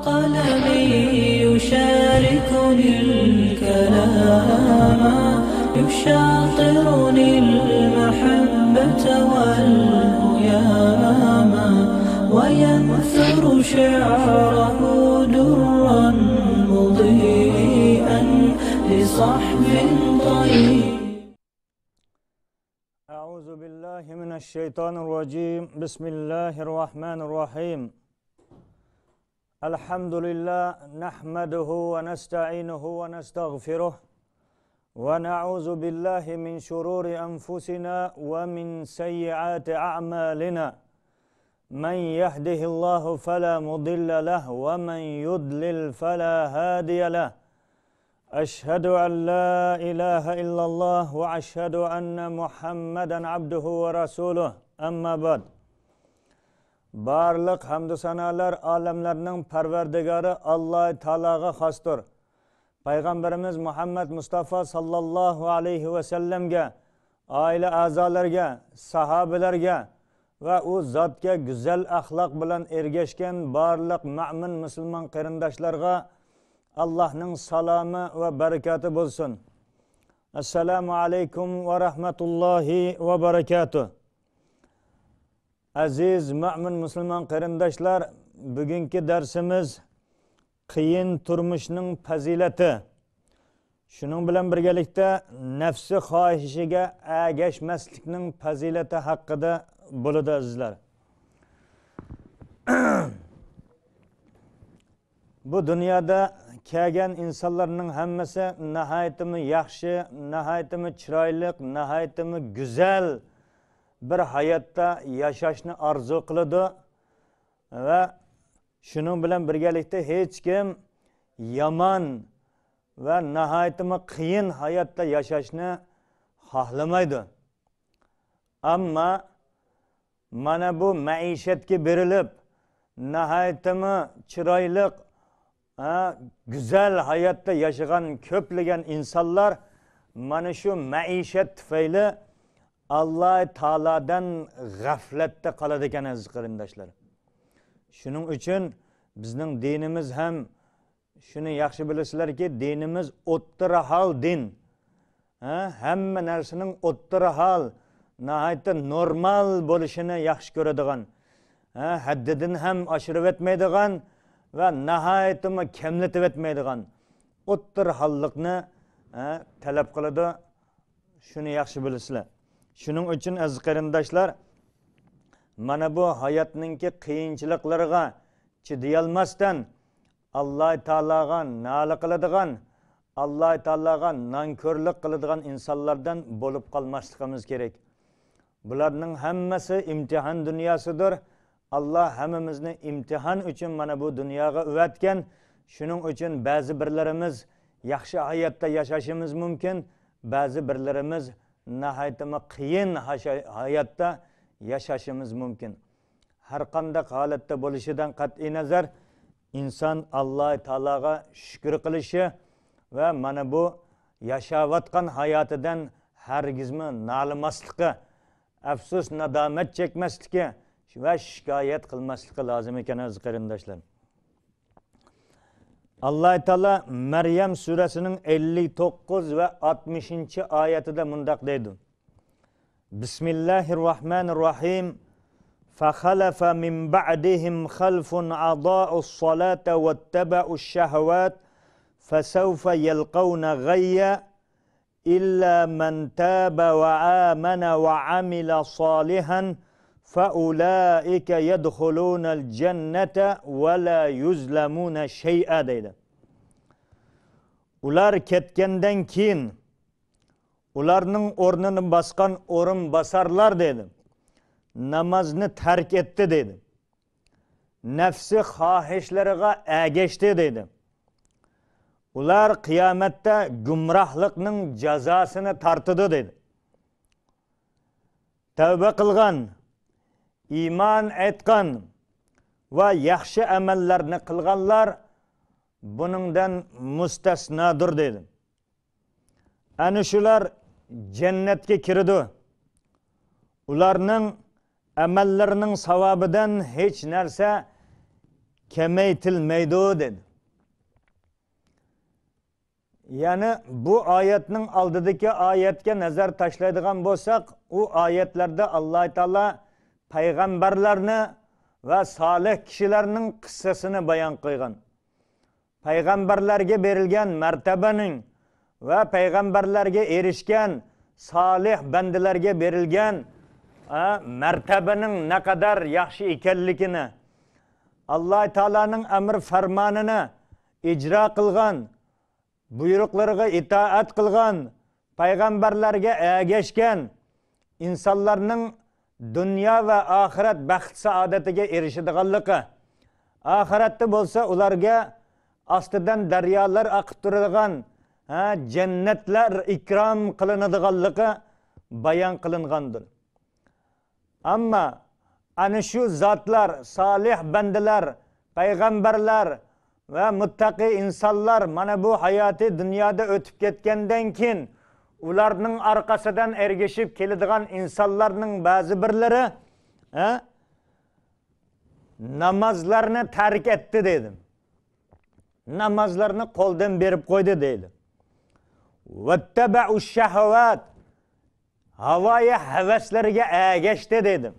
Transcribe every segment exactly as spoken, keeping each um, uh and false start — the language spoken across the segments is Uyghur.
قلمي يشاركني الكلام، يشاطرني المحبة والهيام، وينثر شعره درا مضيئا لصحب طيب. أعوذ بالله من الشيطان الرجيم. بسم الله الرحمن الرحيم. الحمد لله، نحمده ونستعينه ونستغفره، ونعوذ بالله من شرور أنفسنا ومن سيئات أعمالنا. من يهده الله فلا مضل له، ومن يضلل فلا هادي له. أشهد أن لا إله إلا الله، وأشهد أن محمدا عبده ورسوله. أما بعد. بارلىق ھەمدۇ سانالار ئالەملەرنىڭ پەرۋەردىگارى ئاللاھ تائالاغا خاستۇر. پەيغەمبىرىمىز مۇھەممەد مۇستافا ساللاللاھۇ ئەلەيھى ۋەسەللەمگە، ئائىلە ئەزالىرىگە، ساھابىلەرگە ۋە ئۇ زاتكە گۈزەل ئەخلاق بىلەن ئەگەشكەن بارلىق مۆمىن مۇسۇلمان قېرىنداشلارغا ئاللاھنىڭ سالامى ۋە بەرىكاتى بولسۇن. ئەسسالامۇ ئەلەيكۇم ۋە رەھمەتۇللاھى ۋە بەرىكاتۇھ. ئەزىز مۆمىن مۇسۇلمان قېرىنداشلار، بۈگۈنكى دەرسىمىز قىيىن تۇرمۇشنىڭ پەزىلىتى، شۇنىڭ بىلەن بىرگىلىكتە نەپسى خاھىشىگە ئەگەشمەسلىكنىڭ پەزىلىتى ھەققىدە بولىدۇ، ئەزىزلەر. بۇ دۇنيادا كەلگەن ئىنسانلارنىڭ ھەممىسى ناھايىتىمۇ ياخشى، ناھايىتىمۇ چىرايلىق، ناھايىتىمۇ گۈزەل بىر ھاياتتا ياشاشنى ئارزۇ قىلىدۇ ۋە شۇنىڭ بىلەن بىرگىلىكتە ھېچكىم يامان ۋە ناھايىتىمۇ قىيىن ھاياتتا ياشاشنى خالىمايدۇ. ئەمما مانا بۇ مەئىشەتكە بېرىلىپ، ناھايىتىمۇ چىرايلىق، ھە، گۈزەل ھاياتتا ياشىغان كۆپلىگەن ئىنسانلار مانا شۇ مەئىشەت تۈپەيلى ئاللاھ تائالادىن غەپلەتتە قالىدىكەن، ئەزىز قېرىنداشلار. شۇنىڭ ئۈچۈن بىزنىڭ دىنىمىز ھەم شۇنى ياخشى بىلىسىلەركى، دىنىمىز ئوتتۇرا ھال دىن. ھە، ھەممە نەرسىنىڭ ئوتتۇرا ھال، ناھايىتى نورمال بولۇشىنى ياخشى كۆرىدىغان، ھە، ھەددىدىن ھەم ئاشۇرۇۋەتمەيدىغان ۋە ناھايىتىمۇ كەملىتىۋەتمەيدىغان ئوتتۇرا ھاللىقنى، ھە، تەلەپ قىلىدۇ. شۇنى ياخشى بىلىسىلەر. شۇنىڭ ئۈچۈن، ئەزىز قېرىنداشلار، مانا بۇ ھاياتنىڭكى قىيىنچىلىقلىرىغا چىدىيالماستىن، ئاللاھ تائالاغا نالە قىلىدىغان، ئاللاھ تائالاغا نانكۆرلۈك قىلىدىغان ئىنسانلاردىن بولۇپ قالماسلىقىمىز كېرەك. بۇلارنىڭ ھەممىسى ئىمتىھان دۇنياسىدۇر. ئاللاھ ھەممىمىزنى ئىمتىھان ئۈچۈن مانا بۇ دۇنياغا ئەۋەتكەن. شۇنىڭ ئۈچۈن بەزى بىرلىرىمىز ياخشى ھاياتتا ياشاشىمىز مۇمكىن، بەزى بىرلىرىمىز ناھايىتىمۇ قىيىن ھاشا-، ھاياتتا ياشاشىمىز مۇمكىن. ھەر قانداق ھالەتتە بولۇشىدىن قەتئىينەزەر، ئىنسان ئاللاھ تائالاغا شۈكۈر قىلىشى ۋە مانا بۇ ياشاۋاتقان ھاياتىدىن ھەرگىزمۇ نالىماسلىقى، ئەپسۇس، نادامەت چەكمەسلىكى ۋە شىكايەت قىلماسلىقى لازىم ئىكەن، ئەزىز قېرىنداشلار. ئاللاھ تائالا مەريەم سۈرەسىنىڭ ئەللىك توققۇز ۋە ئاتمىشىنچى ئايەتىدە مۇنداق دەيدۇ: بسم الله الرحمن الرحيم. فخلف من بعدهم خلف أضاعوا الصلاة واتبعوا الشهوات فسوف يلقون غيا إلا من تاب وآمن وعمل صالحا فأولئك يدخلون الجنة ولا يظلمون شيئا دەيدۇ. ئۇلار كەتكەندىن كېيىن، ئۇلارنىڭ ئورنىنى باسقان ئورۇنباسارلار دەيدۇ، نامازنى تەرك ئەتتى دەيدۇ. نەپسى خاھىشلىرىغا ئەگەشتى دەيدۇ. ئۇلار قىيامەتتە گۇمراھلىقنىڭ جازاسىنى تارتىدۇ دەيدۇ. تەۋبە قىلغان، ئىمان ئېيتقان ۋە ياخشى ئەمەللەرنى قىلغانلار بۇنىڭدىن مۇستەسنادۇر دەيدۇ. ئەنە شۇلار جەننەتكە كىرىدۇ. ئۇلارنىڭ ئەمەللىرىنىڭ ساۋابىدىن ھېچ نەرسە كېمەيتىلمەيدۇ دېدى. يەنى بۇ ئايەتنىڭ ئالدىدىكى ئايەتكە نەزەر تاشلايدىغان بولساق، ئۇ ئايەتلەردە ئاللا تائالا پەيغەمبەرلەرنى ۋە سالىھ كىشىلەرنىڭ قىسسىسىنى بايان قىلغان. پەيغەمبەرلەرگە بېرىلگەن مەرتەبىنىڭ ۋە پەيغەمبەرلەرگە ئېرىشكەن سالىھ بەندىلەرگە بېرىلگەن، ئە، مەرتەبىنىڭ نەقەدەر ياخشى ئىكەنلىكىنى، ئاللا تائالانىڭ ئەمر فەرمانىنى ئىجرا قىلغان، بۇيرۇقلىرىغا ئىتائەت قىلغان، پەيغەمبەرلەرگە ئەگەشكەن ئىنسانلارنىڭ دۇنيا ۋە ئاخىرەت بەخت سائادىتىگە ئېرىشىدىغانلىقى، ئاخىرەتتە بولسا ئۇلارغا ئاستىدىن دەريالار ئاقىپ تۇرىدىغان، ھە، جەننەتلەر ئىكرام قىلىنىدىغانلىقى بايان قىلىنغاندۇر. ئەمما ئەنە شۇ زاتلار، سالىھ بەندىلەر، پەيغەمبەرلەر ۋە مۇتتەقىي ئىنسانلار مانا بۇ ھاياتىي دۇنيادا ئۆتۈپ كەتكەندىن كېيىن، ئۇلارنىڭ ئارقىسىدىن ئەگىشىپ كېلىدىغان ئىنسانلارنىڭ بەزى بىرلىرى، ھە، نامازلارنى تەرك ئەتتى دېدى. نامازلارنى قولدىن بېرىپ قويدى دەيدۇ. ۋەتتەبەئۇ شەھەۋات. ھاۋايى ھەۋەسلىرىگە ئەگەشتى دەيدۇ.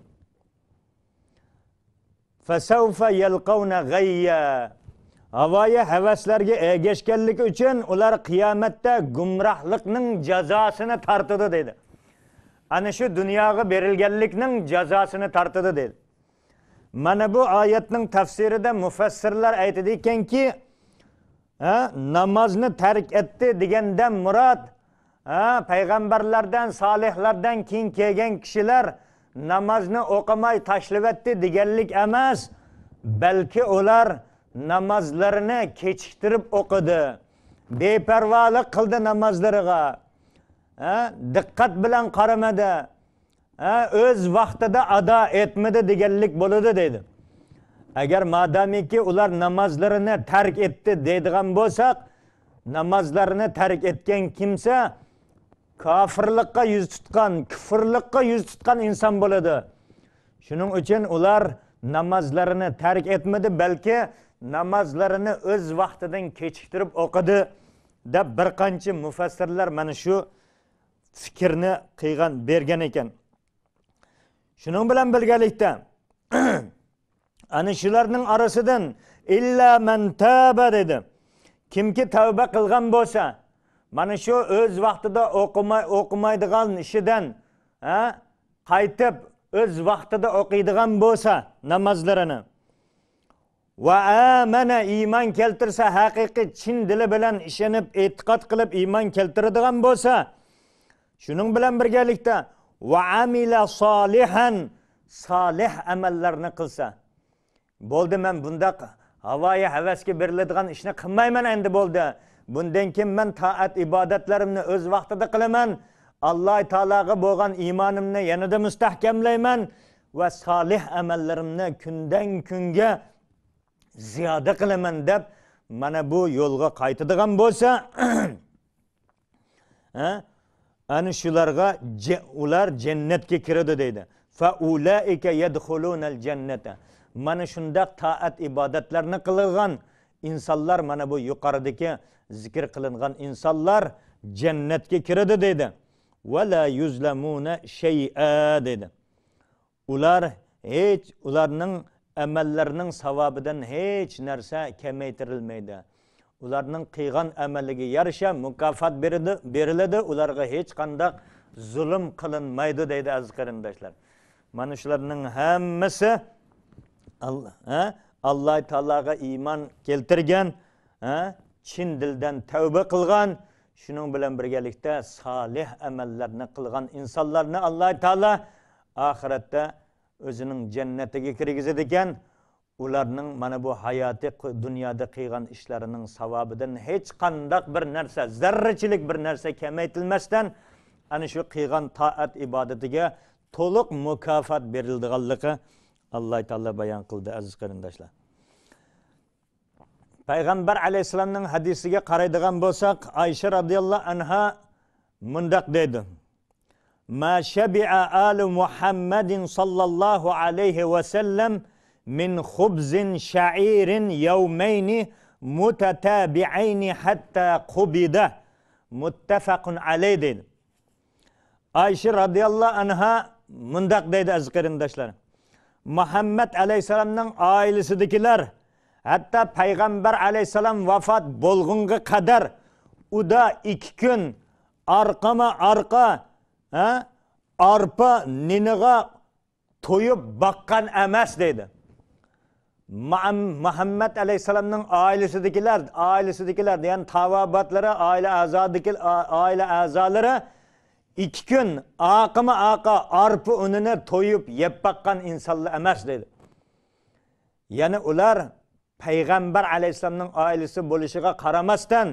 فەسەۋفە يەلقەۋنە غەييە. ھاۋايى ھەۋەسلەرگە ئەگەشكەنلىكى ئۈچۈن ئۇلار قىيامەتتە گۇمراھلىقنىڭ جازاسىنى تارتىدۇ دەيدۇ. ئەنە شۇ دۇنياغا بېرىلگەنلىكنىڭ جازاسىنى تارتىدۇ دەيدۇ. مانا بۇ ئايەتنىڭ تەپسىرىدە مۇفەسسىرلەر ئېيتىدىكەنكى، ھە، نامازنى تەرك ئەتتى دېگەندە مۇراد، ھە، پەيغەمبەرلەردىن، سالىھلاردىن كېيىن كەلگەن كىشىلەر نامازنى ئوقۇماي تاشلىۋەتتى دېگەنلىك ئەمەس، بەلكى ئۇلار نامازلىرىنى كېچىكتۈرۈپ ئوقۇدى، بىپەرۋالىق قىلدى نامازلىرىغا، ھە، دىققەت بىلەن قارىمىدى. ھە، ئۆز ۋاقتىدا ئادا ئەتمىدى دېگەنلىك بولىدۇ دەيدۇ. ئەگەر مادامىكى ئۇلار نامازلىرىنى تەرك ئەتتى دەيدىغان بولساق، نامازلارنى تەرك ئەتكەن كىمسە كاپىرلىققا يۈز تۇتقان، كۇفرلۇققا يۈز تۇتقان ئىنسان بولىدۇ. شۇنىڭ ئۈچۈن ئۇلار نامازلىرىنى تەرك ئەتمىدى، بەلكى نامازلىرىنى ئۆز ۋاقتىدىن كېچىكتۈرۈپ ئوقۇدى، دەپ بىر قانچە مۇفەسسىرلەر مانا شۇ پىكىرنى قىلغان، بەرگەن ئىكەن. شۇنىڭ بىلەن بىرگەلىكتە، ئەنە شۇلارنىڭ ئارىسىدىن ئىللا مەن تابە دېدى. كىمكى تەۋبە قىلغان بولسا، مانا شۇ ئۆز ۋاقتىدا ئوقۇماي-، ئوقۇمايدىغان ئىشىدىن، ھە، قايتىپ ئۆز ۋاقتىدا ئوقۇيدىغان بولسا نامازلىرىنى، ۋە ئامەنە، ئىمان كەلتۈرسە، ھەقىقىي چىن دىلى بىلەن ئىشىنىپ، ئېتىقاد قىلىپ ئىمان كەلتۈرىدىغان بولسا، شۇنىڭ بىلەن بىرگەلىكتە، ۋە ئامىلە سالىھەن، سالىھ ئەمەللەرنى قىلسا، بولدى، مەن بۇنداق ھاۋايى ھەۋەسكە بېرىلىدىغان ئىشنى قىلمايمەن ئەمدى، بولدى. بۇندىن كېيىن مەن تائەت ئىبادەتلىرىمنى ئۆز ۋاقتىدا قىلىمەن، ئاللا تائالاغا بولغان ئىمانىمنى يەنىدە مۇستەھكەملەيمەن ۋە سالىھ ئەمەللىرىمنى كۈندىن كۈنگە زىيادە قىلىمەن دەپ، مانا بۇ يولغا قايتىدىغان بولسا، ھە؟ ئەنە شۇلارغا جە-، ئۇلار جەننەتكە كىرىدۇ دەيدۇ. فەئۇلائىكە يەدخۇلۇنەل جەننەتە. مانا شۇنداق تائەت ئىبادەتلەرنى قىلغان ئىنسانلار، مانا بۇ يۇقىرىدىكى زىكىر قىلىنغان ئىنسانلار جەننەتكە كىرىدۇ دەيدۇ. ۋەلا يۇزلەمۇنە شەيئا دەيدۇ. ئۇلار ھېچ، ئۇلارنىڭ ئەمەللىرىنىڭ ساۋابىدىن ھېچ نەرسە كېمەيتۈرۈلمەيدۇ. ئۇلارنىڭ قىلغان ئەمەلىگە يارىشا مۇكاپات بېرىدۇ، بېرىلىدۇ، ئۇلارغا ھېچقانداق زۇلۇم قىلىنمايدۇ دەيدۇ، ئەزىز قېرىنداشلار. مانا شۇلارنىڭ ھەممىسى ئال-، ھە؟ ئاللا تائالاغا ئىمان كەلتۈرگەن، ھە؟ چىن دىلدىن تەۋبە قىلغان، شۇنىڭ بىلەن بىرگەلىكتە سالىھ ئەمەللەرنى قىلغان ئىنسانلارنى ئاللا تائالا ئاخىرەتتە ئۆزىنىڭ جەننىتىگە كىرگۈزىدىكەن. ئۇلارنىڭ مانا بۇ ھاياتىي قۇ-، دۇنيادا قىلغان ئىشلىرىنىڭ ساۋابىدىن ھېچقانداق بىر نەرسە، زەررىچىلىك بىر نەرسە كېمەيتىلمەستىن، ئەنە شۇ قىلغان تائەت ئىبادىتىگە تولۇق مۇكاپات بېرىلىدىغانلىقى ئاللا تائالا بايان قىلدى، ئەزىز قېرىنداشلار. پەيغەمبەر ئەلەيھىسسالامنىڭ ھەدىسىگە قارايدىغان بولساق، ئايشە رازىياللاھۇ ئەنھا مۇنداق دەيدۇ: ما شبع آل محمد صلى الله عليه وسلم من خبز شعير يومين متتابعين حتى قبض. متفق عليه دەيدۇ. ئائىشە رەزىياللاھۇ ئەنھا مۇنداق دەيدۇ، ئەزىز قېرىنداشلار. مۇھەممەد ئەلەيھىسسالامنىڭ ئائىلىسىدىكىلەر، ھەتتا پەيغەمبەر ئەلەيھىسسالام ۋاپات بولغۇنغا قەدەر ئۇدا ئىككى كۈن ئارقىما ئارقا، ھە، ئارپا نېنىغا تويۇپ باققان ئەمەس دەيدۇ. مۇھەم-، مۇھەممەد ئەلەيھىسسالامنىڭ ئائىلىسىدىكىلەر، ئائىلىسىدىكىلەر دېگەن تاۋابىئاتلىرى، ئائىلە ئەزادىكى، ئا-، ئائىلە ئەزالىرى ئىككى كۈن ئاقىمۇ ئاقا ئارپا ئۇنىنى تويۇپ يەپ باققان ئىنسانلار ئەمەس دەيدۇ. يەنى ئۇلار پەيغەمبەر ئەلەيھىسسالامنىڭ ئائىلىسى بولۇشىغا قارىماستىن،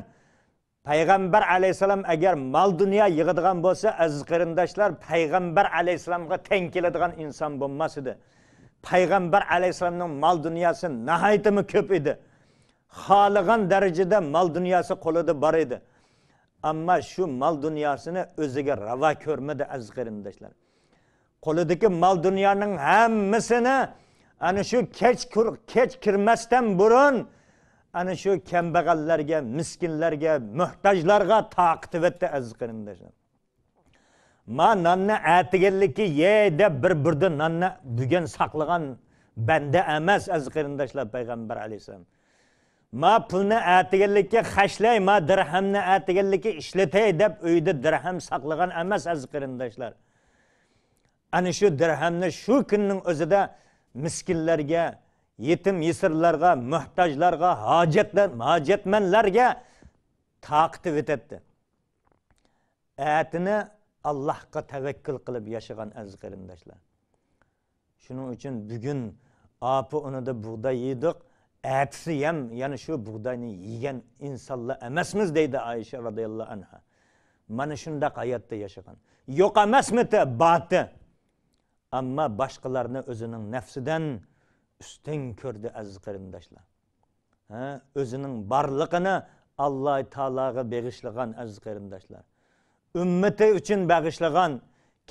پەيغەمبەر ئەلەيھىسسالام ئەگەر مال دۇنيا يىغىدىغان بولسا، ئەزىز قېرىنداشلار، پەيغەمبەر ئەلەيھىسسالامغا تەڭ كېلىدىغان ئىنسان بولماس ئىدى. پەيغەمبەر ئەلەيھىسسالامنىڭ مال دۇنياسى ناھايىتىمۇ كۆپ ئىدى. خالىغان دەرىجىدە مال دۇنياسى قولىدا بار ئىدى. ئەمما شۇ مال دۇنياسىنى ئۆزىگە راۋا كۆرمىدى، ئەزىز قېرىنداشلار. قولىدىكى مال دۇنيانىڭ ھەممىسىنى ئەنە شۇ كەچ كىر-، كەچ كىرمەستىن بۇرۇن ئەنە شۇ كەمبەغەللەرگە، مىسكىنلەرگە، موھتاجلارغا تارقىتىۋەتتى، ئەزىز قېرىنداشلار. ما ناننى ئەتىگەنلىككە يەي دەپ بىر بۇردا ناننى بۈگۈن ساقلىغان بەندە ئەمەس، ئەزىز قېرىنداشلار، پەيغەمبەر ئەلەيھىسسالام. ما پۇلنى ئەتىگەنلىككە خەجلەي، ما دىرھەمنى ئەتىگەنلىككە ئىشلىتەي دەپ ئۆيدە دىرھەم ساقلىغان ئەمەس، ئەزىز قېرىنداشلار. ئەنە شۇ دىرھەمنى شۇ كۈننىڭ ئۆزىدە مىسكىنلەرگە، يېتىم يېسىرلارغا، موھتاجلارغا، ھاجەتلەر-، ھاجەتمەنلەرگە تارقىتىۋېتەتتى. ئەتىنى ئاللاھقا تەۋەككۈل قىلىپ ياشىغان، ئەزىز قېرىنداشلار. شۇنىڭ ئۈچۈن بۈگۈن ئاپا ئۇنىدا بۇغداي يېدۇق، ئەتىسى ھەم يەنە شۇ بۇغداينى يېگەن ئىنسانلار ئەمەسمىز دەيدۇ ئائىشە رەزىياللاھۇ ئەنھا. مانا شۇنداق ھاياتتا ياشىغان. يوق ئەمەسمىتى؟ باتى. ئەمما باشقىلارنى ئۆزىنىڭ نەپسىدىن ئۈستۈن كۆردى، ئەزىز قېرىنداشلار. ھە، ئۆزىنىڭ بارلىقىنى ئاللا تائالاغا بېغىشلىغان، ئەزىز قېرىنداشلار. ئۈممىتى ئۈچۈن بېغىشلىغان،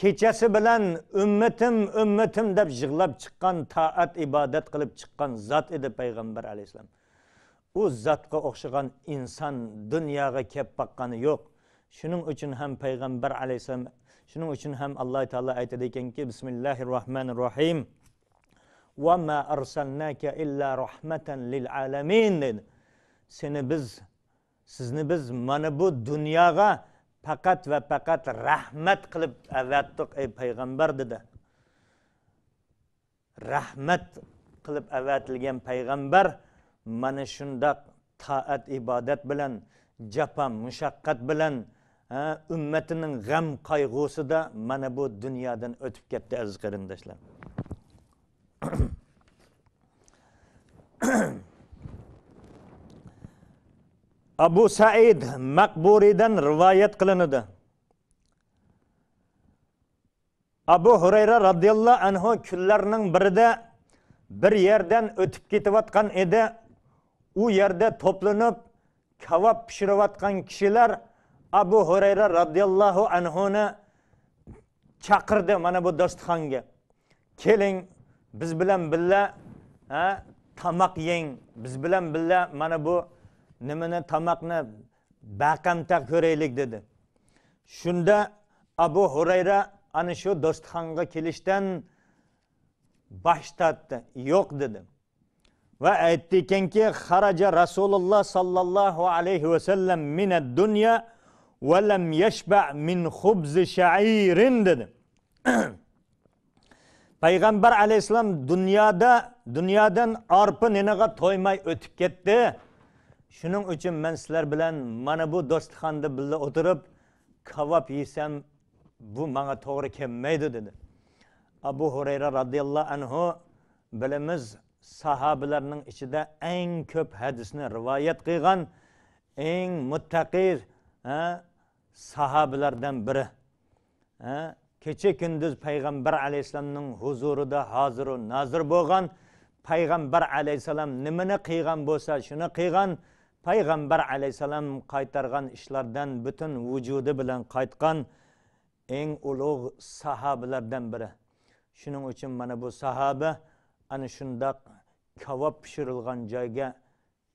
كېچىسى بىلەن «ئۈممىتىم، ئۈممىتىم» دەپ يىغلاپ چىققان، تائەت ئىبادەت قىلىپ چىققان زات ئىدى پەيغەمبەر ئەلەيھىسسالام. ئۇ زاتقا ئوخشىغان ئىنسان دۇنياغا كەپ باققىنى يوق. شۇنىڭ ئۈچۈن ھەم پەيغەمبەر ئەلەيھىسسالام، شۇنىڭ ئۈچۈن ھەم ئاللا تائالا ئېيتىدىكەنكى، بىسمىللاھىر راھمانىر راھىم، «ۋە ما ئەرسەلناكە ئىللا راھمەتەن لىل ئالەمىن» دەيدۇ. سېنى بىز، سىزنى بىز مانا بۇ دۇنياغا پەقەت ۋە پەقەت رەھمەت قىلىپ ئەۋەتتۇق، ئەي پەيغەمبەر، دېدى. رەھمەت قىلىپ ئەۋەتىلگەن پەيغەمبەر مانا شۇنداق تائەت ئىبادەت بىلەن، جاپا مۇشەققەت بىلەن، ھە، ئۈممىتىنىڭ غەم قايغۇسىدا مانا بۇ دۇنيادىن ئۆتۈپ كەتتى، ئەزىز قېرىنداشلار. ئەبۇ سەئىد مەقبۇرىدىن رىۋايەت قىلىنىدۇ. ئەبۇ ھۇرەيرە رەزىياللاھۇ ئەنھۇ كۈنلەرنىڭ بىرىدە بىر يەردىن ئۆتۈپ كېتىۋاتقان ئىدى. ئۇ يەردە توپلىنىپ كاۋاپ پىشۇرۇۋاتقان كىشىلەر ئەبۇ ھۇرەيرە رەزىياللاھۇ ئەنھۇنى چاقىردى مانا بۇ دوستخانىغا. «كېلىڭ، بىز بىلەن بىللە، ھە، تاماق يەڭ، بىز بىلەن بىللە مانا بۇ نېمىنى، تاماقنى بەقەمتە كۆرەيلىك» دېدى. شۇندا ئەبۇ ھۇرەيرە ئەنە شۇ دوستخانىغا كېلىشتىن باش تارتتى، يوق دېدى. ۋە ئېيتتىكەنكى، «خەرەجە رەسۇلۇللا ساللاللاھۇ ئەلەيھى ۋەسەللەم مىنەد دۇنيا ۋە لەم يەشبەئ مىن خۇبزى شەئىرىن» دېدى. پەيغەمبەر ئەلەيھىسسالام دۇنيادا، دۇنيادىن ئارپا نېنىغا تويماي ئۆتۈپ كەتتى. شۇنىڭ ئۈچۈن مەن سىلەر بىلەن مانا بۇ دوستخانىدا بىللە ئولتۇرۇپ كاۋاپ يېسەم، بۇ ماڭا توغرا كەلمەيدۇ، دېدى. ئەبۇ ھۇرەيرە رەزىياللاھۇ ئەنھۇ، بىلىمىز، ساھابىلەرنىڭ ئىچىدە ئەڭ كۆپ ھەدىسنى رىۋايەت قىلغان، ئەڭ مۇتتەقى، ھە، ساھابىلەردىن بىرى. ھە، كېچە-كۈندۈز پەيغەمبەر ئەلەيھىسسالامنىڭ ھۇزۇرىدا ھازىرۇ نازىر بولغان، پەيغەمبەر ئەلەيھىسسالام نېمىنى قىلغان بولسا، شۇنى قىلغان، پەيغەمبەر ئەلەيھىسسالام قايتارغان ئىشلاردىن پۈتۈن ۋۇجۇدى بىلەن قايتقان ئەڭ ئۇلۇغ ساھابىلەردىن بىرى. شۇنىڭ ئۈچۈن مانا بۇ ساھابە ئەنە شۇنداق كاۋاپ پىشۇرۇلغان جايغا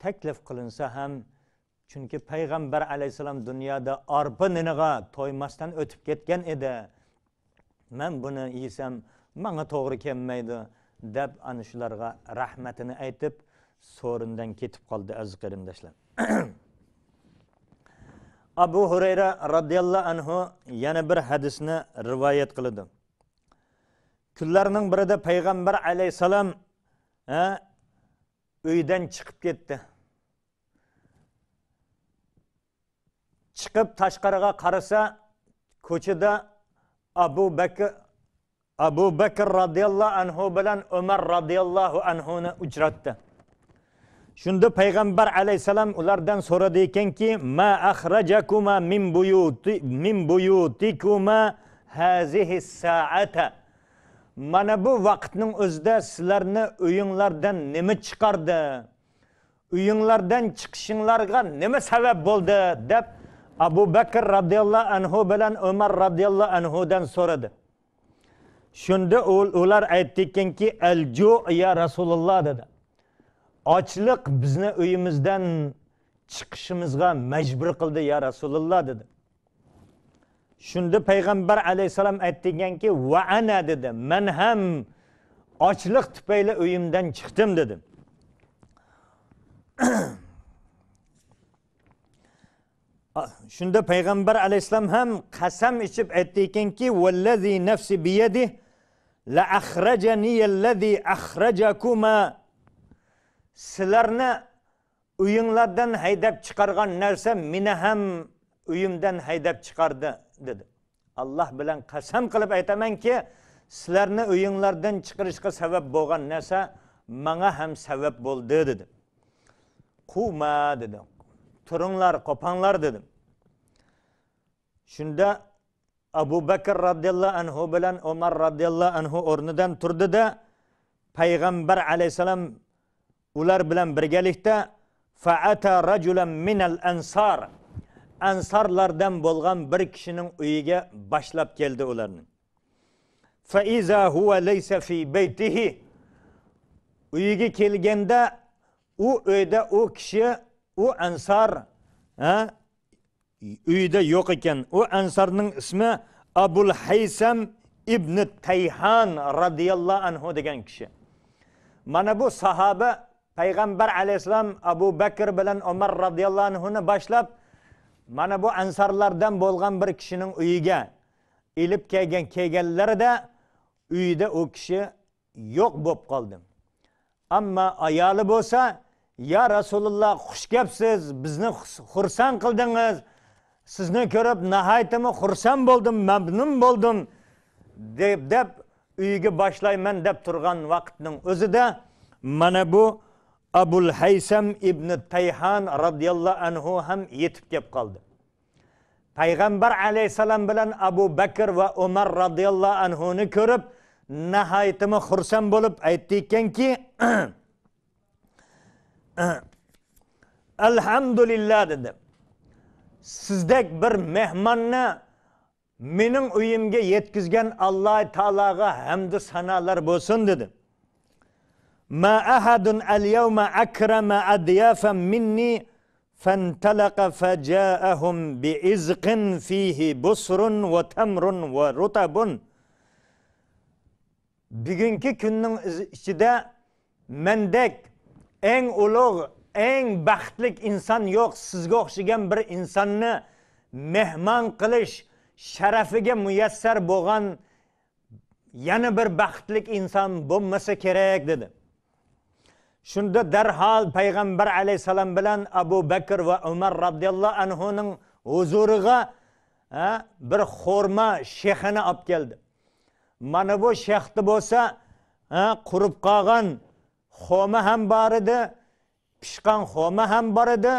تەكلىپ قىلىنسا ھەم، چۈنكى پەيغەمبەر ئەلەيھىسسالام دۇنيادا ئارپا نېنىغا تويماستىن ئۆتۈپ كەتكەن ئىدى. مەن بۇنى يېسەم، ماڭا توغرا كەلمەيدۇ، دەپ، ئەنە شۇلارغا رەھمىتىنى ئېيتىپ، سورۇندىن كېتىپ قالدى، ئەزىز قېرىنداشلار. ئەبۇ ھۇرەيرە رازىياللاھۇ ئەنھۇ يەنە بىر ھەدىسنى رىۋايەت قىلىدۇ. كۈنلەرنىڭ بىرىدە پەيغەمبەر ئەلەيھىسسالام، ھە، ئۆيدىن چىقىپ كەتتى. چىقىپ تاشقىرىغا قارىسا، كوچىدا ئەبۇ بەكىر، ئەبۇ بەكىر رازىياللاھۇ ئەنھۇ بىلەن ئۆمەر رازىياللاھۇ ئەنھۇنى ئۇچراتتى. شۇندا پەيغەمبەر ئەلەيھىسسالام ئۇلاردىن سورىدى ئىكەنكى، ما ئەخرەجەكۇما مىن بۇيۇتى-، مىن بۇيۇتىكۇما ھازىھىس سائەتە. مانا بۇ ۋاقىتنىڭ ئۆزىدە سىلەرنى ئۆيۈڭلاردىن نېمە چىقاردى؟ ئۆيۈڭلاردىن چىقىشىڭلارغا نېمە سەۋەب بولدى؟ دەپ، ئەبۇ بەكىر رازىياللاھۇ ئەنھۇ بىلەن ئۆمەر رازىياللاھۇ ئەنھۇدىن سورىدى. شۇندا ئۇ-، ئۇلار ئېيتتىكەنكى، ئەل جۇ يا رەسۇلاللا، دېدى. ئاچلىق بىزنى ئۆيىمىزدىن چىقىشىمىزغا مەجبۇر قىلدى، يا رەسۇلاللا، دېدى. شۇندا پەيغەمبەر ئەلەيھىسسالام ئېيتتىكەنكى، ۋە ئەنە، دېدى، مەن ھەم ئاچلىق تۈپەيلى ئۆيۈمدىن چىقتىم، دېدى. شۇندا پەيغەمبەر ئەلەيھىسسالام ھەم قەسەم ئىچىپ ئېيتتىكەنكى، ۋەللەزى نەفسى بىيەدىھ، لە ئەخرەجەنىيەللەزى ئەخرەجەكۇما. سىلەرنى ئۆيۈڭلاردىن ھەيدەپ چىقارغان نەرسە مېنى ھەم ئۆيۈمدىن ھەيدەپ چىقاردى، دېدى. ئاللا بىلەن قەسەم قىلىپ ئېيتىمەنكى، سىلەرنى ئۆيۈڭلاردىن چىقىرىشقا سەۋەب بولغان نەرسە ماڭا ھەم سەۋەب بولدى، دېدى. قۇما، دېدى. تۇرۇڭلار، قوپاڭلار، دېدى. شۇندا ئەبۇ بەكىر رازىياللاھۇ ئەنھۇ بىلەن ئۆمەر رازىياللاھۇ ئەنھۇ ئورنىدىن تۇردى-دە، پەيغەمبەر ئەلەيھىسسالام ئۇلار بىلەن بىرگەلىكتە، فەئەتە رەجۇلەن مىنەل ئەنسار، ئەنسارلاردىن بولغان بىر كىشىنىڭ ئۆيىگە باشلاپ كەلدى ئۇلارنى. فەئىزا ھۇۋە لەيسە فى بەيتىھى، ئۆيىگە كەلگەندە، ئۇ ئۆيدە ئۇ كىشى، ئۇ ئەنسار، ھە، ئۆيدە يوق ئىكەن. ئۇ ئەنسارنىڭ ئىسمى ئەبۇل ھەيسەم ئىبنى تەيھان رازىياللاھۇ ئەنھۇ دېگەن كىشى. مانا بۇ ساھابە پەيغەمبەر ئەلەيھىسسالام ئەبۇ بەكىر بىلەن ئۆمەر رازىياللاھۇ ئەنھۇنى باشلاپ، مانا بۇ ئەنسارلاردىن بولغان بىر كىشىنىڭ ئۆيىگە ئېلىپ كەلگەن، كەلگەنلىرىدە ئۆيدە ئۇ كىشى يوق بولۇپ قالدى. ئەمما ئايالى بولسا، يا رەسۇلاللا، خۇش كەپسىز، بىزنى خۇس-، خۇرسەن قىلدىڭىز، سىزنى كۆرۈپ ناھايىتىمۇ خۇرسەن بولدۇم، مەمنۇن بولدۇم، دەپ، دەپ، ئۆيگە باشلايمەن دەپ تۇرغان ۋاقىتنىڭ ئۆزىدە مانا بۇ ئەبۇل ھەيسەم ئىبنى تەيھان رازىياللاھۇ ئەنھۇ ھەم يېتىپ كەپ قالدى. پەيغەمبەر ئەلەيھىسسالام بىلەن ئەبۇ بەكىر ۋە ئۆمەر رازىياللاھۇ ئەنھۇنى كۆرۈپ، ناھايىتىمۇ خۇرسەن بولۇپ ئېيتتىكەنكى، ئەلھەمدۇلىللا، دېدى. سىزدەك بىر مېھماننى مېنىڭ ئۆيۈمگە يەتكۈزگەن ئاللا تائالاغا ھەمدۇ سانالار بولسۇن، دېدى. ما ئەھەدۇن ئەليەۋمە ئەكرەمە ئەديافەن مىننى فەنتەلەقە فەجائەھۇم بىئىزقىن فىھى بۇسرۇن ۋە تەمرۇن ۋە رۇتەبۇن. بۈگۈنكى كۈننىڭ ئىز-، ئىچىدە مەندەك ئەڭ ئۇلۇغ، ئەڭ بەختلىك ئىنسان يوق. سىزگە ئوخشىگەن بىر ئىنساننى مېھمان قىلىش شەرەپىگە مۇيەسسەر بولغان يەنە بىر بەختلىك ئىنسان بولمىسا كېرەك، دېدى. شۇندا دەرھال پەيغەمبەر ئەلەيھىسسالام بىلەن ئەبۇ بەكىر ۋە ئۆمەر رازىياللاھۇ ئەنھۇنىڭ ھۇزۇرىغا، ھە، بىر خورما شېخىنى ئاپ كەلدى. مانا بۇ شېختا بولسا، ھە، قۇرۇپ قالغان خورما ھەم بار ئىدى، پىشقان خورما ھەم بار ئىدى،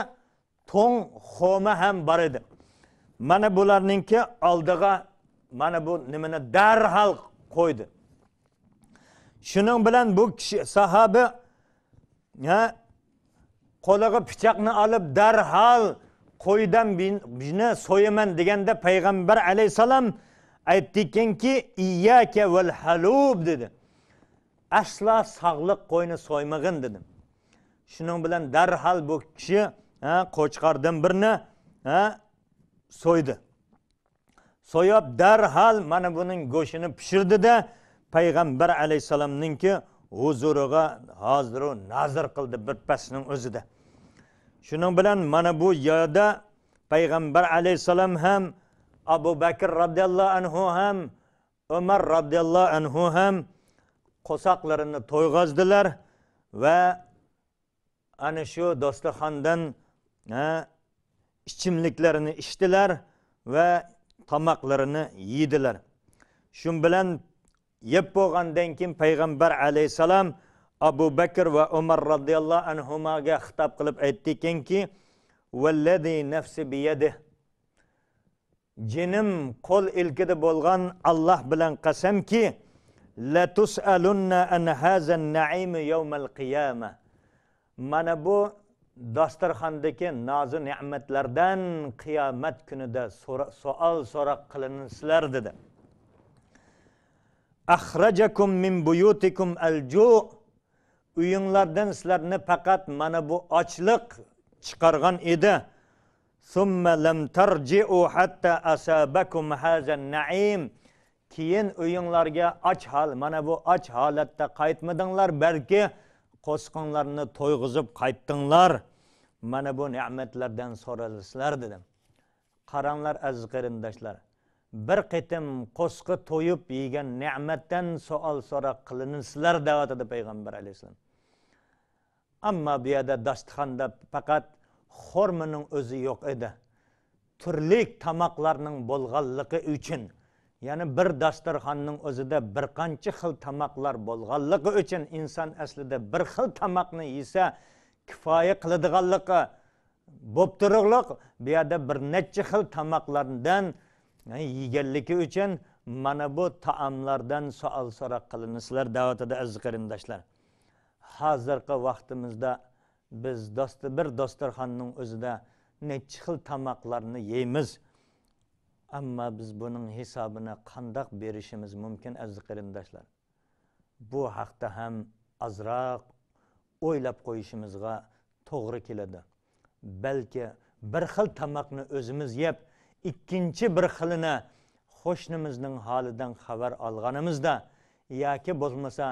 توڭ خورما ھەم بار ئىدى. مانا بۇلارنىڭكى ئالدىغا مانا بۇ نېمىنى دەرھال قويدى. شۇنىڭ بىلەن بۇ كىشى، ساھابە، ھە، قولىغا پىچاقنى ئالىپ، دەرھال قويدىن بىنى سويىمەن دېگەندە، پەيغەمبەر ئەلەيھىسسالام ئېيتتىكەنكى، ئىيياكە ۋەل ھەلۇب، دېدى. ئەسلا ساغلىق قوينى سويمىغىن دېدى. شۇنىڭ بىلەن دەرھال بۇ كىشى، ھە، قوچقاردىن بىرنى، ھە، سويدى. سويۇپ دەرھال مانا بۇنىڭ گۆشىنى پىشۇردى-دە، پەيغەمبەر ئەلەيھىسسالامنىڭكى ھۇزۇرىغا ھازىرۇ نازىر قىلدى بىر پەسنىڭ ئۆزىدە. شۇنىڭ بىلەن مانا بۇ يەردە پەيغەمبەر ئەلەيھىسسالام ھەم، ئەبۇ بەكىر رازىياللاھۇ ئەنھۇ ھەم، ئۆمەر رازىياللاھۇ ئەنھۇ ھەم قورساقلىرىنى تويغۇزدىلار ۋە ئەنە شۇ داستىخاندىن، ھە، ئىچىملىكلەرنى ئىچتىلەر ۋە تاماقلىرىنى يېدىلەر. شۇ بىلەن يەپ بولغاندىن كېيىن پەيغەمبەر ئەلەيھىسسالام ئەبۇ بەكىر ۋە ئۆمەر رازىياللاھۇ ئەنھۇماغا خىتاب قىلىپ ئېيتتىكەنكى، ۋەللەزى نەفسى بىيەدىھ، جېنىم قول ئىلكىدە بولغان ئاللاھ بىلەن قەسەمكى، لەتۇسئەلۇننە ئەن ھازا نەئىمى يەۋمەل قىيامە. مانا بۇ داستىخاندىكى نازۇ نېمەتلەردىن قىيامەت كۈنىدە سورا-، سوئال سوراق قىلىنىسىلەر دېدى. ئەخرەجەكۇم مىن بۇيۇتىكۇم ئەل جۇ. ئۆيۈڭلاردىن سىلەرنى پەقەت مانا بۇ ئاچلىق چىقارغان ئىدى. ثم لم ترجعوا حتى أصابكم هذا النعيم. كېيىن ئۆيۈڭلارگە ئاچ ھال، مانا بۇ ئاچ ھالەتتە قايتمىدىڭلار، بەلكى قورسىقىڭلارنى تويغۇزۇپ قايتتىڭلار. مانا بۇ نېمەتلەردىن سورىلىسىلەر دېدى. قاراڭلار ئەزىز قېرىنداشلار، بىر قېتىم قورسىقى تويۇپ يېگەن نېمەتتىن سوئال سوراق قىلىنىسىلەر دەۋاتىدۇ پەيغەمبەر ئەلەيھىسسالام. ئەمما بۇ يەردە داستىخاندا پەقەت خورمىنىڭ ئۆزى يوق ئىدى. تۈرلۈك تاماقلارنىڭ بولغانلىقى ئۈچۈن، يەنى بىر داستىخاننىڭ ئۆزىدە بىر قانچە خىل تاماقلار بولغانلىقى ئۈچۈن، ئىنسان ئەسلىدە بىر خىل تاماقنى يېسە كۇپايە قىلىدىغانلىقى بوپ تۇرۇقلۇق، بۇ يەردە بىر نەچچە خىل تاماقلاردىن يېگەنلىكى ئۈچۈن مانا بۇ تائاملاردىن سوئال سوراق قىلىنىسىلەر دەۋاتىدۇ ئەزىز قېرىنداشلار. ھازىرقى ۋاقتىمىزدا بىز داست-، بىر داستىخاننىڭ ئۆزىدە نەچچە خىل تاماقلارنى يەيمىز. ئەمما بىز بۇنىڭ ھېسابىنى قانداق بېرىشىمىز مۇمكىن ئەزىز قېرىنداشلار؟ بۇ ھەقتە ھەم ئازراق ئويلاپ قويۇشىمىزغا توغرا كېلىدۇ. بەلكى بىر خىل تاماقنى ئۆزىمىز يەپ، ئىككىنچى بىر خىلىنى قوشنىمىزنىڭ ھالىدىن خەۋەر ئالغىنىمىزدا ياكى بولمىسا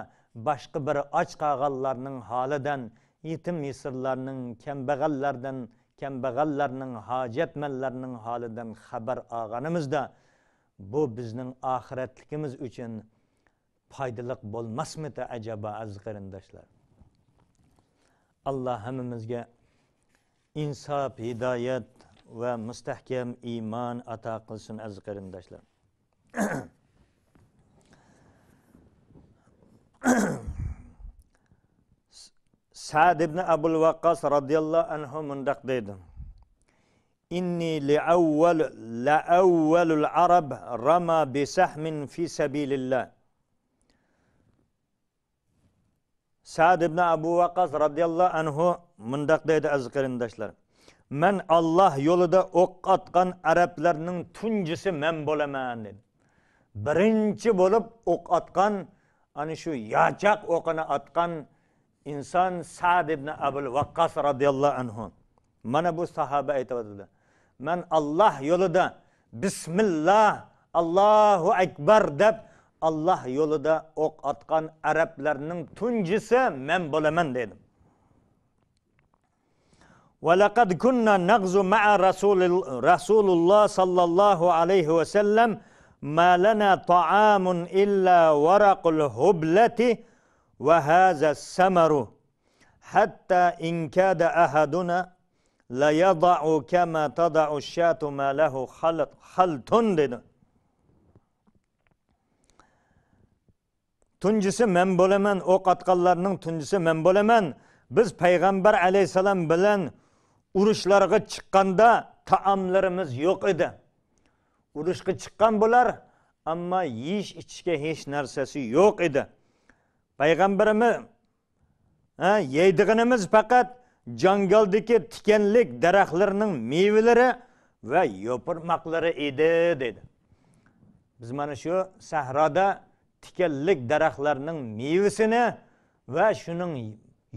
باشقا بىر ئاچ قالغانلارنىڭ ھالىدىن، يېتىم يېسىرلارنىڭ، كەمبەغەللەردىن، كەمبەغەللەرنىڭ، ھاجەتمەنلەرنىڭ ھالىدىن خەۋەر ئالغىنىمىزدا، بۇ بىزنىڭ ئاخىرەتلىكىمىز ئۈچۈن پايدىلىق بولماسمىتى ئەجەبا، ئەزىز قېرىنداشلار؟ ئاللا ھەممىمىزگە ئىنساپ، ھىدايەت ۋە مۇستەھكەم ئىمان ئاتا قىلسۇن، ئەزىز قېرىنداشلار. سەئد ئىبن ئەبۇل ۋەققاس رازىياللاھۇ ئەنھۇ مۇنداق دەيدۇ: إني لأول، لأول العرب رمى بسهم في سبيل الله. سەئد ئىبن ئەبۇ ۋەققاس رازىياللاھۇ ئەنھۇ مۇنداق دەيدۇ، ئەزىز قېرىنداشلار: مەن ئاللا يولىدا ئوق ئاتقان ئەرەبلەرنىڭ تۇنجىسى مەن بولىمەن، دېدى. بىرىنچى بولۇپ ئوق ئاتقان، ئەنە شۇ ياچاق ئوقىنى ئاتقان ئىنسان سەئد ئىبن ئەبۇل ۋەققاس رازىياللاھۇ ئەنھۇ. مانا بۇ ساھابە ئېيتىۋاتىدۇ. مەن ئاللا يولىدا بىسمىللا، ئاللاھۇ ئەكبەر دەپ، ئاللا يولىدا ئوق ئاتقان ئەرەبلەرنىڭ تۇنجىسى مەن بولىمەن، دېدى. ولقد كنا نغزو مع رسول، رسول الله صلى الله عليه وسلم ما لنا طعام إلا ورق الهبلة وهذا السمر حتى إن كاد أحدنا ليضع كما تضع الشاة ما له خلط، خلط دېدى. تۇنجىسى مەن بولىمەن، ئوق ئاتقانلارنىڭ تۇنجىسى مەن بولىمەن. بىز پەيغەمبەر ئەلەيھىسسالام بىلەن ئۇرۇشلارغا چىققاندا تائاملىرىمىز يوق ئىدى. ئۇرۇشقا چىققان بۇلار، ئەمما يېيىش ئىچىشكە ھېچ نەرسىسى يوق ئىدى. پەيغەمبىرىمىز، ھە، يەيدىغىنىمىز پەقەت جاڭگالدىكى تىكەنلىك دەرەخلىرىنىڭ مېۋىلىرى ۋە يوپۇرماقلىرى ئىدى، دېدى. بىز مانا شۇ سەھرادا تىكەنلىك دەرەخلەرنىڭ مېۋىسىنى ۋە شۇنىڭ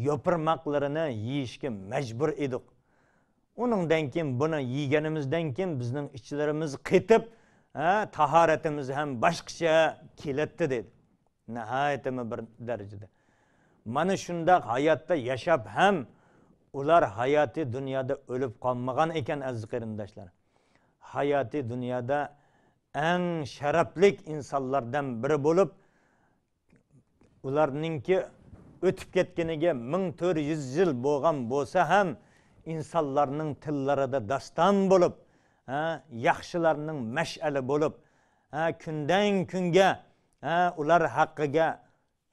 يوپۇرماقلىرىنى يېيىشكە مەجبۇر ئىدۇق. ئۇنىڭدىن كېيىن، بۇنى يېگىنىمىزدىن كېيىن بىزنىڭ ئىچلىرىمىز قېتىپ، ھە، تاھارىتىمىز ھەم باشقىچە كېلەتتى، دېدى. ناھايىتىمۇ بىر دەرىجىدە. مانا شۇنداق ھاياتتا ياشاپ ھەم ئۇلار ھاياتىي دۇنيادا ئۆلۈپ قالمىغان ئىكەن، ئەزىز قېرىنداشلار. ھاياتىي دۇنيادا ئەڭ شەرەپلىك ئىنسانلاردىن بىرى بولۇپ، ئۇلارنىڭكى ئۆتۈپ كەتكىنىگە مىڭ تۆت يۈز يىل بولغان بولسا ھەم، ئىنسانلارنىڭ تىللىرىدا داستان بولۇپ، ھە، ياخشىلارنىڭ مەشئەلى بولۇپ، ھە، كۈندەن كۈنگە، ھە، ئۇلار ھەققىگە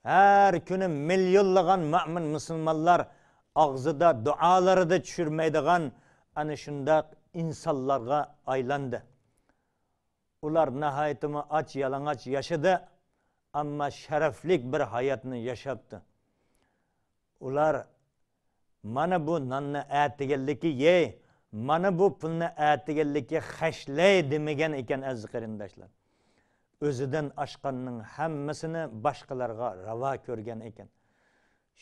ھەر كۈنى مىليونلىغان مۆمىن مۇسۇلمانلار ئاغزىدا، دۇئالىرىدا چۈشۈرمەيدىغان ئەنە شۇنداق ئىنسانلارغا ئايلاندى. ئۇلار ناھايىتىمۇ ئاچ-يالىڭاچ ياشىدى، ئەمما شەرەپلىك بىر ھاياتنى ياشاپتۇ. ئۇلار مانا بۇ ناننى ئەتىگەنلىكى يەي، مانا بۇ پۇلنى ئەتىگەنلىكى خەجلەي دېمىگەن ئىكەن، ئەزىز قېرىنداشلار. ئۆزىدىن ئاشقاننىڭ ھەممىسىنى باشقىلارغا راۋا كۆرگەن ئىكەن.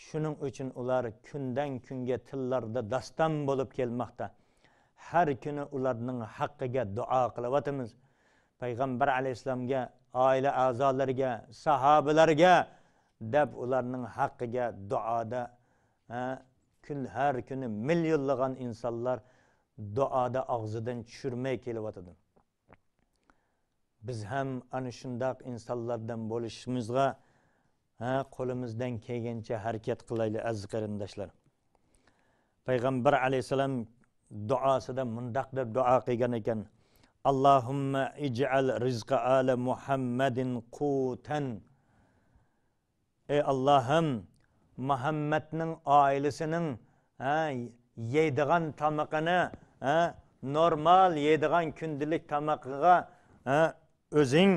شۇنىڭ ئۈچۈن ئۇلار كۈندەن كۈنگە تىللاردا داستان بولۇپ كەلمەكتە. ھەر كۈنى ئۇلارنىڭ ھەققىگە دۇئا قىلىۋاتىمىز. پەيغەمبەر ئەلەيھىسسالامغا، ئائىلە ئەزالىرىغا، ساھابىلەرگە دەپ ئۇلارنىڭ ھەققىگە دۇئادا، ھە، كۈن، ھەر كۈنى مىليونلىغان ئىنسانلار دۇئادا ئاغزىدىن چۈشۈرمەي كېلىۋاتىدۇ. بىز ھەم ئەنە شۇنداق ئىنسانلاردىن بولۇشىمىزغا، ھە، قولىمىزدىن كەلگەنچە ھەرىكەت قىلايلى، ئەزىز قېرىنداشلار. پەيغەمبەر ئەلەيھىسسالام دۇئاسىدا مۇنداق دەپ دۇئا قىلغان ئىكەن: «اللهم اجعل رزق آل محمد قوتا». ئەي ئاللاھىم، مۇھەممەدنىڭ ئائىلىسىنىڭ، ھە، يەيدىغان تامىقىنى، ھە، نورمال يەيدىغان كۈندىلىك تامىقىغا، ھە، ئۆزۈڭ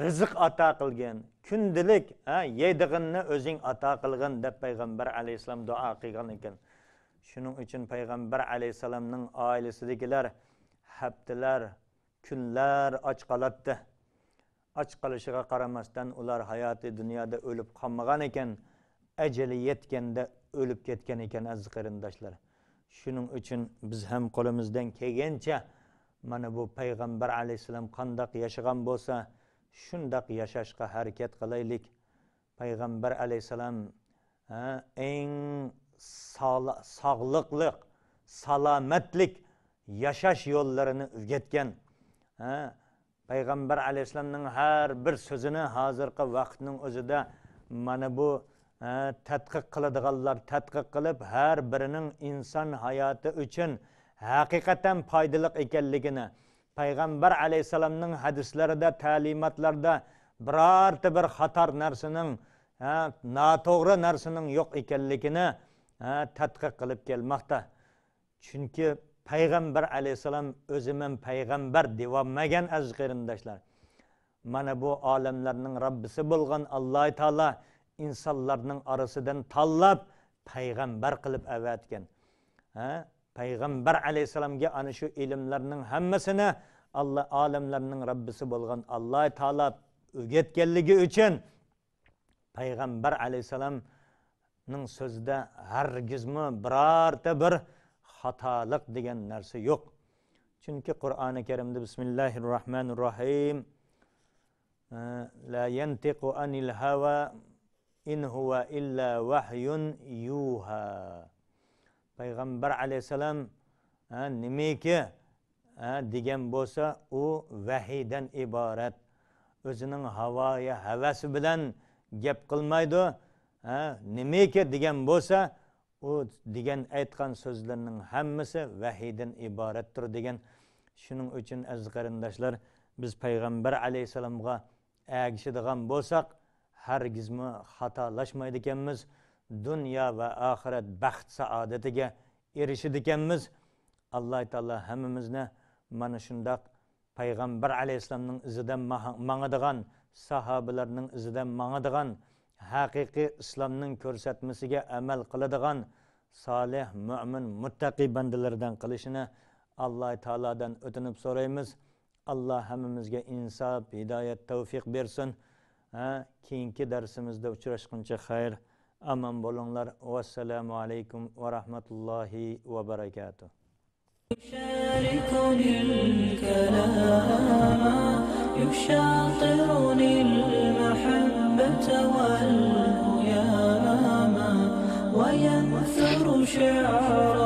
رىزىق ئاتا قىلغىن، كۈندىلىك، ھە، يەيدىغىنىنى ئۆزۈڭ ئاتا قىلغىن، دەپ پەيغەمبەر ئەلەيھىسسالام دۇئا قىلغان ئىكەن. شۇنىڭ ئۈچۈن پەيغەمبەر ئەلەيھىسسالامنىڭ ئائىلىسىدىكىلەر ھەپتىلەر، كۈنلەر ئاچ قالاتتى. ئاچ قېلىشىغا قارىماستىن، ئۇلار ھاياتىي دۇنيادا ئۆلۈپ قالمىغان ئىكەن، ئەجىلى يەتكەندە ئۆلۈپ كەتكەن ئىكەن، ئەزىز قېرىنداشلار. شۇنىڭ ئۈچۈن بىز ھەم قولىمىزدىن كەلگەنچە مانا بۇ پەيغەمبەر ئەلەيھىسسالام قانداق ياشىغان بولسا، شۇنداق ياشاشقا ھەرىكەت قىلايلىك. پەيغەمبەر ئەلەيھىسسالام، ھە، ئەڭ سالا-، ساغلىقلىق، سالامەتلىك ياشاش يوللىرىنى ئۆگەتكەن. ھە، پەيغەمبەر ئەلەيھىسسالامنىڭ ھەر بىر سۆزىنى ھازىرقى ۋاقىتنىڭ ئۆزىدە مانا بۇ، ھە، تەتقىق قىلىدىغانلار تەتقىق قىلىپ، ھەر بىرىنىڭ ئىنسان ھاياتى ئۈچۈن ھەقىقەتەن پايدىلىق ئىكەنلىكىنى، پەيغەمبەر ئەلەيھىسسالامنىڭ ھەدىسلىرىدە، تەلىماتلاردا بىرەرتە بىر خاتا نەرسىنىڭ، ھە، ناتوغرا نەرسىنىڭ يوق ئىكەنلىكىنى، ھە، تەتقىق قىلىپ كەلمەكتە. چۈنكى پەيغەمبەر ئەلەيھىسسالام ئۆزى مەن پەيغەمبەر دېۋالمىغان، ئەزىز قېرىنداشلار. مانا بۇ ئالەملەرنىڭ رەببىسى بولغان ئاللاھ تائالا ئىنسانلارنىڭ ئارىسىدىن تاللاپ پەيغەمبەر قىلىپ ئەۋەتكەن. ھە؟ پەيغەمبەر ئەلەيھىسسالامغا ئەنە شۇ ئىلىملەرنىڭ ھەممىسىنى ئاللا، ئالەملەرنىڭ رەببىسى بولغان ئاللاھ تائالا ئۆگەتكەنلىكى ئۈچۈن پەيغەمبەر ئەلەيھىسسالامنىڭ سۆزىدە ھەرگىزمۇ بىرەرتە بىر خاتالىق دېگەن نەرسە يوق. چۈنكى قۇرئانى كەرىمدە بىسمىللاھىررەھمانىررەھىم، لا ينطق عن الهوى إن هو إلا وحي يوحى. پەيغەمبەر ئەلەيھىسسالام، ھە، نېمىكى، ھە، دېگەن بولسا، ئۇ ۋەھىيدىن ئىبارەت. ئۆزىنىڭ ھاۋايى ھەۋەسى بىلەن گەپ قىلمايدۇ. ھە، نېمىكى دېگەن بولسا، ئۇ دېگەن، ئېيتقان سۆزلىرىنىڭ ھەممىسى ۋەھىيدىن ئىبارەتتۇر دېگەن. شۇنىڭ ئۈچۈن، ئەزىز قېرىنداشلار، بىز پەيغەمبەر ئەلەيھىسسالامغا ئەگىشىدىغان بولساق، ھەرگىزمۇ خاتالاشمايدىكەنمىز، دۇنيا ۋە ئاخىرەت بەخت-سائادىتىگە ئېرىشىدىكەنمىز. ئاللاھ تائالا ھەممىمىزنى مانا شۇنداق پەيغەمبەر ئەلەيھىسسالامنىڭ ئىزىدە ماڭ-، ماڭىدىغان، ساھابىلەرنىڭ ئىزىدە ماڭىدىغان، ھەقىقىي ئىسلامنىڭ كۆرسەتمىسىگە ئەمەل قىلىدىغان سالىھ، مۆمىن، مۇتتەقىي بەندىلەردىن قىلىشىنى ئاللاھ تائالادىن ئۆتۈنۈپ سورايمىز. ئاللاھ ھەممىمىزگە ئىنساپ، ھىدايەت، تەۋفىق بەرسۇن. ھە، كېيىنكى دەرسىمىزدە ئۇچراشقىنچە خەير، ئامان بولۇڭلار. ۋەسسالامۇ ئەلەيكۇم ۋە رەھمەتۇللاھى ۋە بەرەكاتۇھ. يشاركني الكلام، يشاطرني المحبة والهيام، وينثر شعر